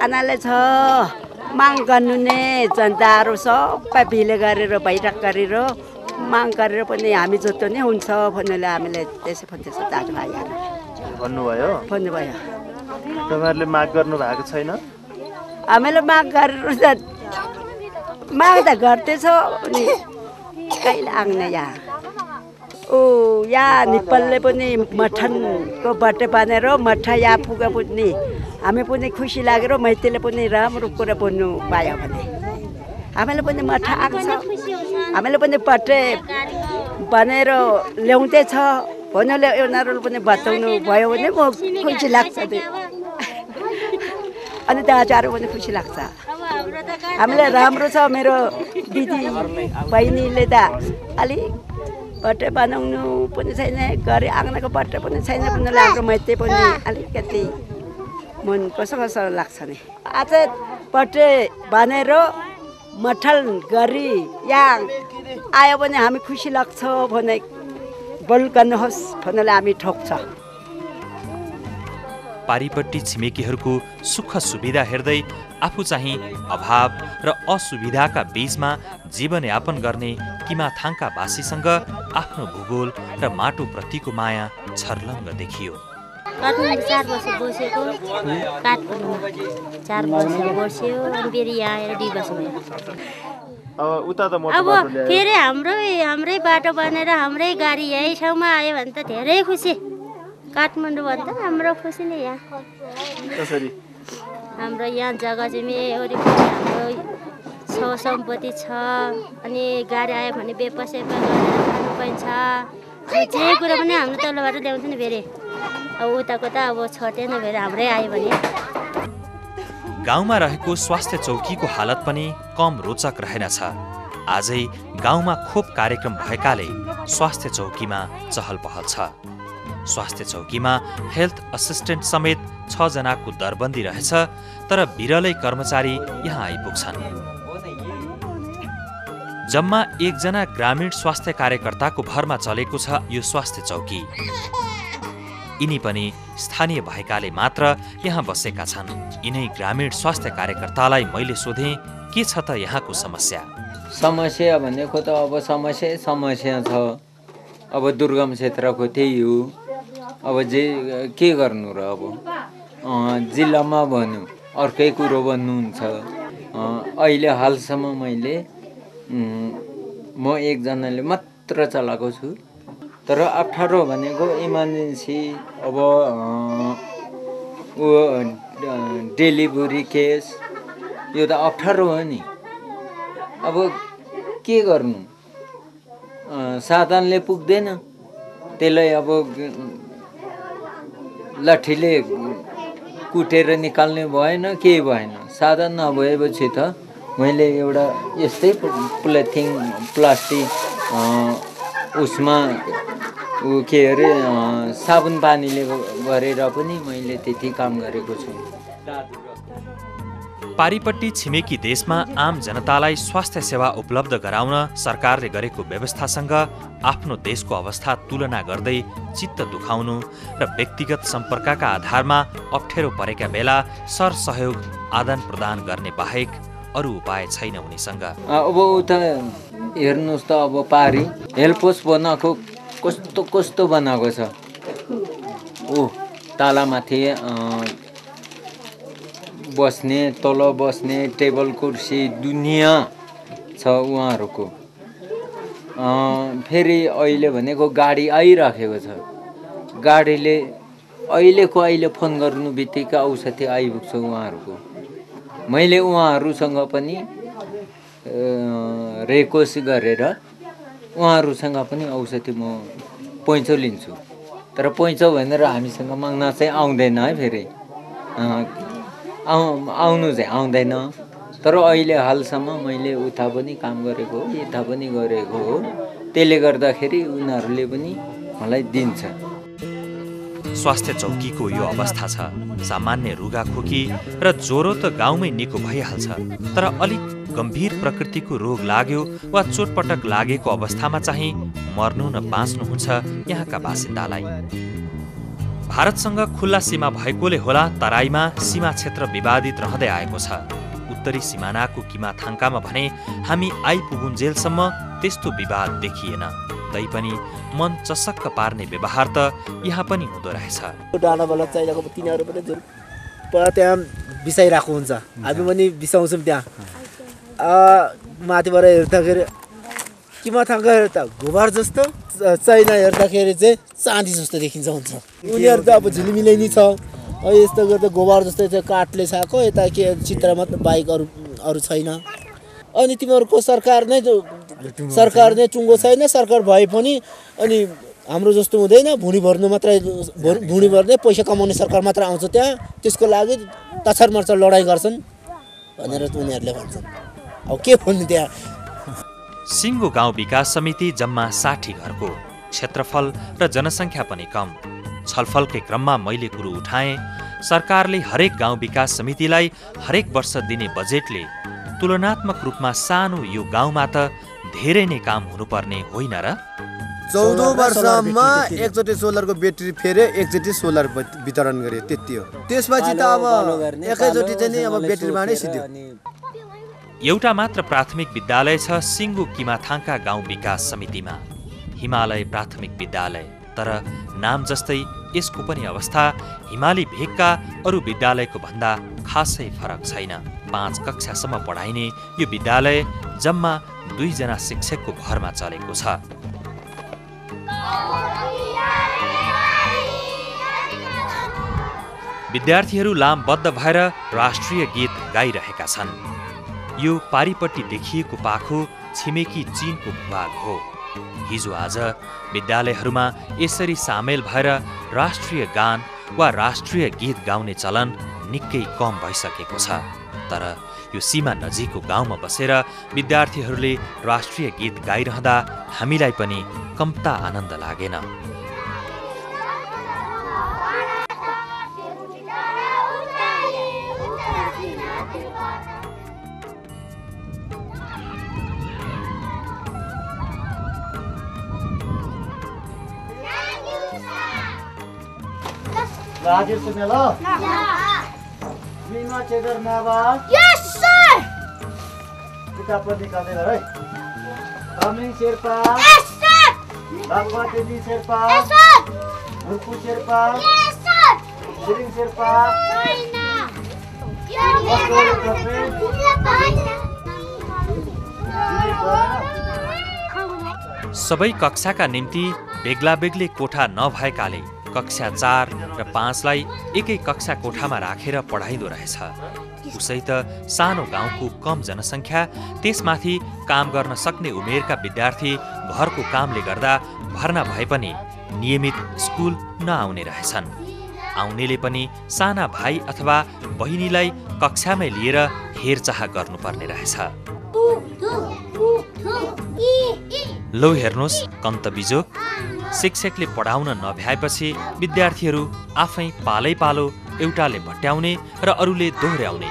आनाले छ माग गर्नु नै जनताहरू सबै भिले गरेर बैठक गरेर माग गरेर पनि हामी जस्तो नै हुन्छ भन्नुले हामीले त्यसै भन्दैछ दाजुभाइ भन्नुभयो। तपाईँहरूले माग गर्नु भएको छैन? हामीले माग गरेर माग त गर्दैछ अनि कहिले आउने यहाँ यहाँ नेपालले पनि मठनको बटे बनेर मठ यहाँ पुग्यो पनि हामी पनि खुसी लागेर मैतीले पनि राम्रो कुरा बोल्नु पायो भने हामीले पनि मठ आएको छ, हामीले पनि बटे बनेर ल्याउँदैछ भन्नुले उनीहरूले पनि बताउनु भयो भने म खुसी लाग्छ। अनि दाजुहरू पनि खुसी लाग्छ। हामीलाई राम्रो छ। मेरो दिदी बहिनीले त अलिक बट्टे बनाउनु पनि छैन, घरि आँगनको बट्टे पनि छैन पनि लाग्यो। मैते पनि अलिकति मन कसो कसो लाग्छ नि। आज बट्टे बनेर मठल गरी यहाँ आयो भने हामी खुसी लाग्छ भने बोल गर्नुहोस् भन्नाले हामी ठोक्छ। पारीपट्टि छिमेकीहरूको सुख सुविधा हेर्दै आफू चाहिँ अभाव र असुविधाका बीचमा जीवनयापन गर्ने किमाथाङका वासीसँग आफ्नो भूगोल र माटोप्रतिको माया छर्लङ्ग देखियो। काठमाडौँ 4 वर्ष बसेको, काठमाडौँमा 4 वर्ष बस्यो अनि फेरि यहाँ आएर 2 वर्ष भयो। अब फेरि हाम्रै बाटो बनेर हाम्रै गाडी यही ठाउँमा आयो भने त धेरै खुसी। काठमाडौँ भन्दा हाम्रो खुसी नै यहाँ। कसरी हाम्रो यहाँ जग्गा जमिन वरिपरि हाम्रो छ सम्पत्ति छ, अनि गाडी आयो भने बेपसेपा गरेर खानु पाइन्छ। जे कुरा पनि हाम्रो तलबाट ल्याउँछ नि फेरि। अब उताको त अब छटेन फेरि हाम्रै आयो भने। गाउँमा रहेको स्वास्थ्य चौकीको हालत पनि कम रोचक रहेनछ। आजै गाउँमा खोप कार्यक्रम भएकाले स्वास्थ्य चौकीमा चहल पहल छ। स्वास्थ्य चौकीमा हेल्थ असिस्टेन्ट समेत 6 जनाको दरबन्दी रहेछ, तर बिरलै कर्मचारी यहाँ आइपुग्छन्। जम्मा 1 जना ग्रामीण स्वास्थ्य कार्यकर्ताको भरमा चलेको छ यो स्वास्थ्य चौकी। यिनी पनि स्थानीय भएकाले मात्र यहाँ बसेका छन्। यिनै ग्रामीण स्वास्थ्य कार्यकर्तालाई मैले सोधेँ के छ त यहाँको समस्या। समस्या भनेको त अब समस्या छ। अब दुर्गम क्षेत्रको त्यही हो। अब के गर्नु र अब जिल्लामा भन्नु अर्कै कुरो भन्नुहुन्छ। अहिले हालसम्म मैले म 1 जनाले मात्र चलाएको छु। तर 18 भनेको इमर्जेन्सी अब डेलिभरी केस यो त अप्ठ्यारो हो नि। अब के गर्नु, साधनले पुग्दैन, त्यसलाई अब लाठीले कुटेर निकाल्ने भएन, केही भएन। साधन नभएपछि त मैले एउटा यस्तै प्लास्टिक उसमा के अरे साबुन पानीले गरेर पनि मैले त्यति काम गरेको छु। पारिपट्टि छिमेकी देशमा आम जनतालाई स्वास्थ्य सेवा उपलब्ध गराउन सरकारले गरेको व्यवस्थासँग आफ्नो देशको अवस्था तुलना गर्दै चित्त दुखाउनु र व्यक्तिगत सम्पर्कका आधारमा अप्ठ्यारो परेका बेला सरसहयोग आदान प्रदान गर्ने बाहेक अरू उपाय छैन उनीसँग। अब उता हेर्नुहोस् त, अब पारी हेल्पोस बनाएको कस्तो कस्तो बनाएको छ। तालामाथि बस्ने, तल बस्ने, टेबल कुर्सी दुनियाँ छ उहाँहरूको। फेरि अहिले भनेको गाडी आइराखेको छ। गाडीले अहिले फोन गर्नु बित्तिकै औषधि आइपुग्छ उहाँहरूको। मैले उहाँहरूसँग पनि रिक्वेस्ट गरेर उहाँहरूसँग पनि औषधि म पैँचो लिन्छु, तर पैँचो भनेर हामीसँग माग्न चाहिँ आउँदैन है। फेरि आउनु चाहिँ आउँदैन, तर अहिले हालसम्म मैले उता पनि काम गरेको हो, यता पनि गरेको हो, त्यसले गर्दाखेरि उनीहरूले पनि मलाई दिन्छ। स्वास्थ्य चौकीको यो अवस्था छ। सामान्य रुगाखोकी र ज्वरो त गाउँमै निको भइहाल्छ, तर अलिक गम्भीर प्रकृतिको रोग लाग्यो वा चोटपटक लागेको अवस्थामा चाहिँ मर्नु न बाँच्नु हुन्छ यहाँका बासिन्दालाई। भारतसँग खुल्ला सीमा भएकोले होला तराईमा सीमा क्षेत्र विवादित रहँदै आएको छ। उत्तरी सिमानाको किमाथाङकामा भने हामी आइपुगुन्जेलसम्म त्यस्तो विवाद देखिएन। तैपनि मन चसक्क पार्ने व्यवहार त यहाँ पनि हुँदो रहेछ। डाँडाबाट चाहिरहेको तिनीहरू पनि जुन त्यहाँ बिसाइरहेको हुन्छ, हामी पनि बिसाउँछौँ त्यहाँ। माथिबाट हेर्दाखेरि किमाथाङका हेर्दा गोबर जस्तो, चाइना हेर्दाखेरि चाहिँ चाँदी जस्तो देखिन्छ हुन्छ। उनीहरू त अब झिलिमिलै नि छ, यस्तो गर्दा गोबर जस्तो चाहिँ काठले छाएको, यता के चित्र मात्र बाइक अरू छैन। अनि तिमीहरूको सरकार नै टुङ्गो छैन। सरकार भए पनि अनि हाम्रो जस्तो हुँदैन, भुँडी भर्नु मात्रै, भुँडी भर्ने पैसा कमाउने सरकार मात्र आउँछ त्यहाँ। त्यसको लागि तछर मर्चर लडाइँ गर्छन् भनेर उनीहरूले भन्छन्। अब के भन्नु त्यहाँ। सिङ्गो गाउँ विकास समिति जम्मा 60 घरको, क्षेत्रफल र जनसङ्ख्या पनि कम। छलफलकै क्रममा मैले कुरो उठाएँ, सरकारले हरेक गाउँ विकास समितिलाई हरेक वर्ष दिने बजेटले तुलनात्मक रूपमा सानो यो गाउँमा त धेरै नै काम हुनुपर्ने होइन र? 14 वर्षमा एकचोटि सोलरको ब्याट्री फेरे, एकचोटि सोलर वितरण गरे, त्यति हो। त्यसपछि त अब एकैचोटि चाहिँ अब ब्याट्री बाँडै सिद्धियो। एउटा मात्र प्राथमिक विद्यालय छ सिङ्गो किमाथाङका गाउँ विकास समितिमा, हिमालय प्राथमिक विद्यालय। तर नाम जस्तै यसको पनि अवस्था हिमाली भेगका अरू विद्यालयको भन्दा खासै फरक छैन। 5 कक्षासम्म पढाइने यो विद्यालय जम्मा 2 जना शिक्षकको भरमा चलेको छ। विद्यार्थीहरू लामबद्ध भएर राष्ट्रिय गीत गाइरहेका छन्। यो पारिपट्टि देखिएको पाखो छिमेकी चीनको भूभाग हो। हिजो आज विद्यालयहरूमा यसरी सामेल भएर राष्ट्रिय गान वा राष्ट्रिय गीत गाउने चलन निकै कम भइसकेको छ। तर यो सीमा नजिकको गाउँमा बसेर विद्यार्थीहरूले राष्ट्रिय गीत गाइरहँदा हामीलाई पनि कम्ता आनन्द लागेन। राजेश सुने लो? मीमा चेगर नाबाद? यस सर। किताब पर निकाले है। रामलिंग शेरपा? यस सर। बागवा तेजी शेरपा? यस सर। मुर्कू शेरपा? यस सर। सिरिंग शेरपा? छैन। सबै कक्षाका निम्ति बेग्ला बेग्लै कोठा नभएकाले कक्षा 4 र 5लाई एकै कक्षा कोठामा राखेर पढाइदो रहेछ। उसै त सानो गाउँको कम जनसङ्ख्या, त्यसमाथि काम गर्न सक्ने उमेरका विद्यार्थी घरको कामले गर्दा भर्ना भए पनि नियमित स्कुल नआउने रहेछन्। आउनेले पनि साना भाइ अथवा बहिनीलाई कक्षामै लिएर हेरचाह गर्नुपर्ने रहेछ। लौ हेर्नुहोस् कन्त बिजोक, शिक्षकले पढाउन नभ्याएपछि विद्यार्थीहरू आफै पालै पालो एउटाले भट्याउने र अरूले दोहोर्याउने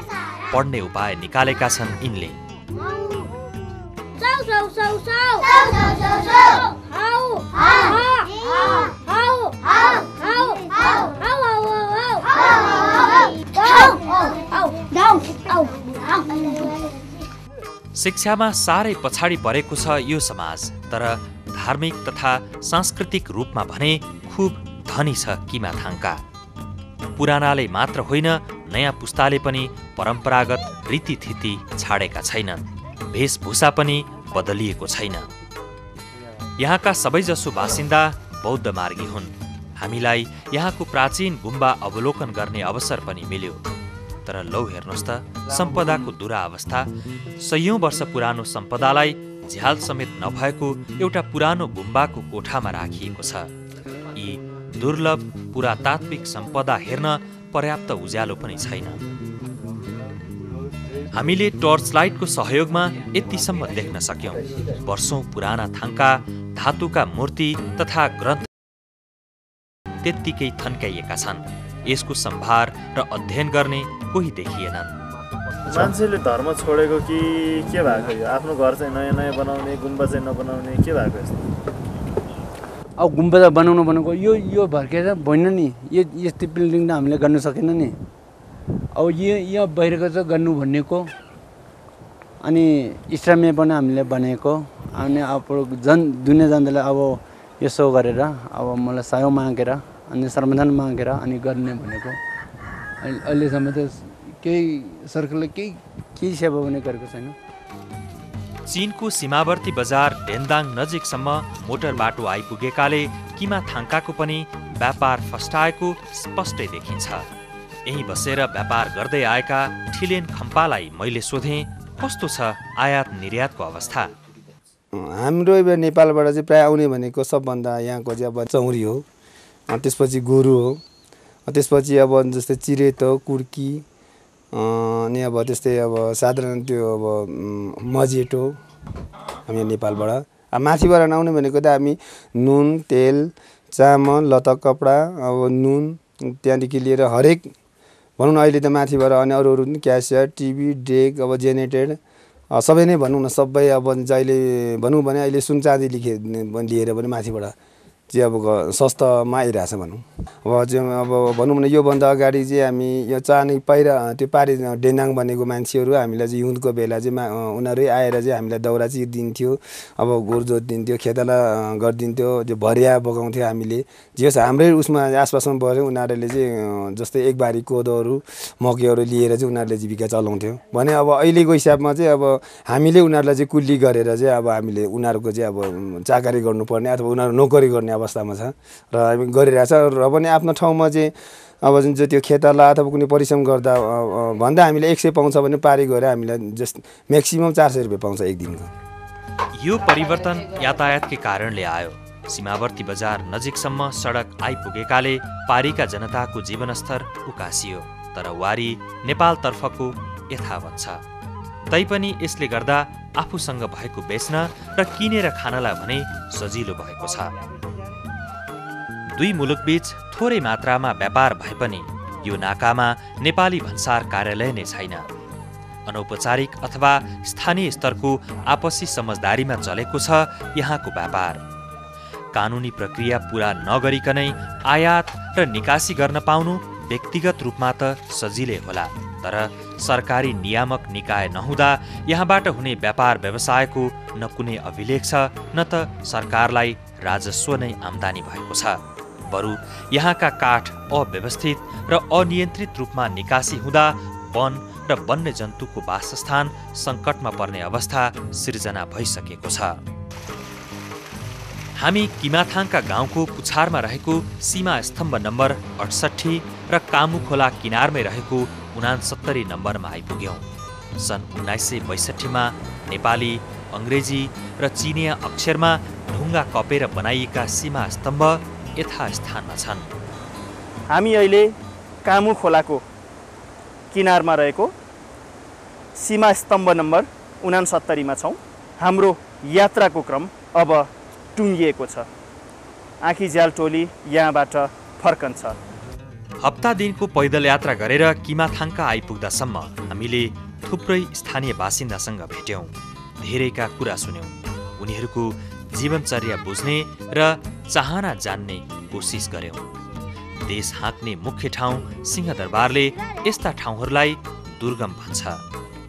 पढ्ने उपाय निकालेका छन् यिनले। शिक्षामा साह्रै पछाडि परेको छ यो समाज, तर धार्मिक तथा सांस्कृतिक रूपमा भने खुब धनी छ किमाथाङका। पुरानाले मात्र होइन, नयाँ पुस्ताले पनि परम्परागत रीतिथिति छाडेका छैनन्। वेशभूषा पनि बदलिएको छैन। यहाँका सबैजसो बासिन्दा बौद्ध मार्गी हुन्। हामीलाई यहाँको प्राचीन गुम्बा अवलोकन गर्ने अवसर पनि मिल्यो। तर लौ हेर्नुहोस् त सम्पदाको दुरावस्था। 100औं वर्ष पुरानो सम्पदालाई झ्याल समेत नभएको एउटा पुरानो गुम्बाको कोठामा राखिएको छ। यी दुर्लभ पुरातात्विक सम्पदा हेर्न पर्याप्त उज्यालो पनि छैन। हामीले टर्च लाइटको सहयोगमा यतिसम्म देख्न सक्यौं। वर्षौं पुराना थाङका धातुका मूर्ति तथा ग्रन्थ त्यत्तिकै थन्काइएका छन्। यसको सम्भार र अध्ययन गर्ने कोही देखिएनन्। मान्छेले धर्म छोडेको कि के भएको? यो आफ्नो घर चाहिँ नयाँ नयाँ बनाउने, गुम्बा चाहिँ नबनाउने, के भएको यस्तो? अब गुम्बा त बनाउनु भनेको यो भर्केर भएन नि। यो यस्तो बिल्डिङ त हामीले गर्न सकेन नि। अब यहाँ बाहिरको चाहिँ गर्नु भनेको, अनि इस्लामीय पनि हामीले भनेको, अनि अब दुनियाँ जनतालाई अब यसो गरेर अब मलाई सहयोग मागेर अनि समाधान मागेर अनि गर्ने भनेको। अहिलेसम्म त केही सरकारले केही सेवा पनि गरेको छैन। चीनको सीमावर्ती बजार डेन्दाङ नजिकसम्म मोटर बाटो आइपुगेकाले किमाथाङकाको पनि व्यापार फस्टाएको स्पष्टै देखिन्छ। यही बसेर व्यापार गर्दै आएका ठिलेन खम्पालाई मैले सोधेँ, कस्तो छ आयात निर्यातको अवस्था? हाम्रो नेपालबाट चाहिँ प्राय आउने भनेको सबभन्दा यहाँको चाहिँ अब चौरी हो, त्यसपछि गोरु हो, त्यसपछि अब जस्तै चिरेत हो, कुर्की, अनि अब त्यस्तै अब साधारण त्यो अब मजेट हो हामी नेपालबाट। अब माथिबाट आउने भनेको त हामी नुन, तेल, चामल, लत्ता, कपडा, अब नुन त्यहाँदेखि लिएर हरेक भनौँ न अहिले त माथिबाट अनि अरू पनि क्यासेट, टिभी, डेक, अब जेनेरेटर सबै नै भनौँ न, सबै अब जहिले भनौँ भने अहिले सुन चाँदी लिएर पनि माथिबाट चाहिँ अब सस्तामा आइरहेछ भनौँ। अब चाहिँ अब भनौँ भने योभन्दा अगाडि चाहिँ हामी यो चानी त्यो पारी डेन्दाङ बनेको मान्छेहरू हामीलाई चाहिँ हिउँदको बेला चाहिँ उनीहरू आएर चाहिँ हामीलाई दाउरा चाहिँ दिन्थ्यो, अब गोरु जोतिदिन्थ्यो, खेताला गरिदिन्थ्यो, त्यो भरिया बगाउँथ्यो हामीले। जे होस् हाम्रै उसमा आसपासमा बस्यो उनीहरूले चाहिँ जस्तै एक बारी कोदोहरू मकैहरू लिएर चाहिँ उनीहरूले जीविका चलाउँथ्यो भने। अब अहिलेको हिसाबमा चाहिँ अब हामीले उनीहरूलाई चाहिँ कुल्ली गरेर चाहिँ अब हामीले उनीहरूको चाहिँ अब चाकरी गर्नुपर्ने अथवा उनीहरू नोकरी गर्ने अवस्थामा छ र हामी गरिरहेछ। र पनि आफ्नो ठाउँमा चाहिँ अब जुन चाहिँ त्यो खेताला अथवा कुनै परिश्रम गर्दा भन्दा हामीले 100 पाउँछ भने पारी गएर हामीलाई जस्ट म्याक्सिमम 400 रुपियाँ पाउँछ एक दिनको। यो परिवर्तन यातायातकै कारणले आयो। सीमावर्ती बजार नजिकसम्म सडक आइपुगेकाले पारीका जनताको जीवनस्तर उकासियो, तर वारी नेपालतर्फको यथावत छ। तैपनि यसले गर्दा आफूसँग भएको बेच्न र किनेर खानलाई भने सजिलो भएको छ। दुई मुलुकबीच थोरै मात्रामा व्यापार भए पनि यो नाकामा नेपाली भन्सार कार्यालय नै छैन। अनौपचारिक अथवा स्थानीय स्तरको आपसी समझदारीमा चलेको छ यहाँको व्यापार। कानुनी प्रक्रिया पूरा नगरिकनै आयात र निकासी गर्न पाउनु व्यक्तिगत रूपमा त सजिलै होला, तर सरकारी नियामक निकाय नहुँदा यहाँबाट हुने व्यापार व्यवसायको न कुनै अभिलेख छ न त सरकारलाई राजस्व नै आम्दानी भएको छ। बरु यहाँका काठ अव्यवस्थित र अनियन्त्रित रूपमा निकासी हुँदा वन र वन्यजन्तुको वासस्थान सङ्कटमा पर्ने अवस्था सिर्जना भइसकेको छ। हामी किमाथाङका गाउँको पुछारमा रहेको सीमा स्तम्भ नम्बर 68 र कामुखोला किनारमै रहेको 69 नम्बरमा आइपुग्यौं। सन् 1962मा नेपाली, अङ्ग्रेजी र चिनिया अक्षरमा ढुङ्गा कपेर बनाइएका सीमा स्तम्भ यथास्थानमा छन्। हामी अहिले कामुखोलाको किनारमा रहेको सीमा स्तम्भ नम्बर 69मा छौँ। हाम्रो यात्राको क्रम अब टुङ्गिएको छ। आँखीझ्याल टोली यहाँबाट फर्कन्छ। हप्ता दिनको पैदल यात्रा गरेर किमाथाङका आइपुग्दासम्म हामीले थुप्रै स्थानीय बासिन्दासँग भेट्यौं, धेरैका कुरा सुन्यौं, उनीहरूको जीवनचर्या बुझ्ने र चाहना जान्ने कोसिस गर्यौं। देश हाँक्ने मुख्य ठाउँ सिंहदरबारले यस्ता ठाउँहरूलाई दुर्गम भन्छ,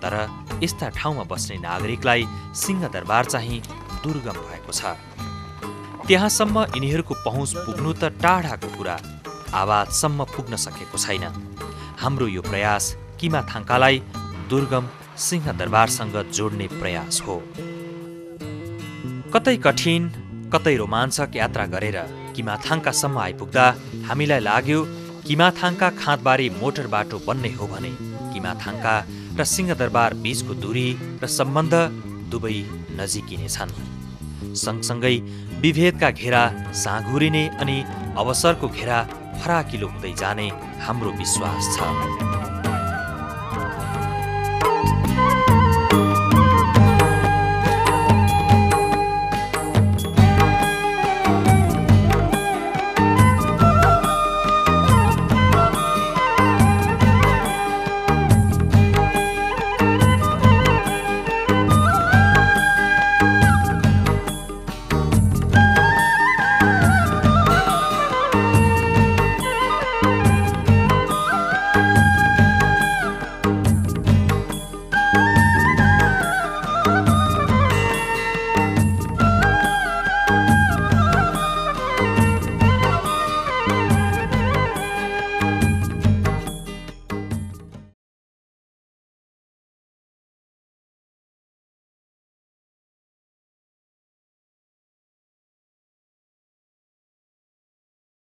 तर यस्ता ठाउँमा बस्ने नागरिकलाई सिंहदरबार चाहिँ दुर्गम भएको छ। त्यहाँसम्म यिनीहरूको पहुँच पुग्नु त टाढाको कुरा, आवाजसम्म पुग्न सकेको छैन। हाम्रो यो प्रयास किमाथाङकालाई दुर्गम सिंहदरबारसँग जोड्ने प्रयास हो। कतै कठिन, कतै रोमाञ्चक यात्रा गरेर किमाथाङकासम्म आइपुग्दा हामीलाई लाग्यो किमाथाङका खाँदबारी मोटर बाटो बन्ने हो भने किमाथाङका र सिंहदरबार बीचको दूरी र सम्बन्ध दुवै नजिकिने छन्। सँगसँगै विभेदका घेरा साँघुरिने अनि अवसरको घेरा फराकिलो हुँदै जाने हाम्रो विश्वास छ।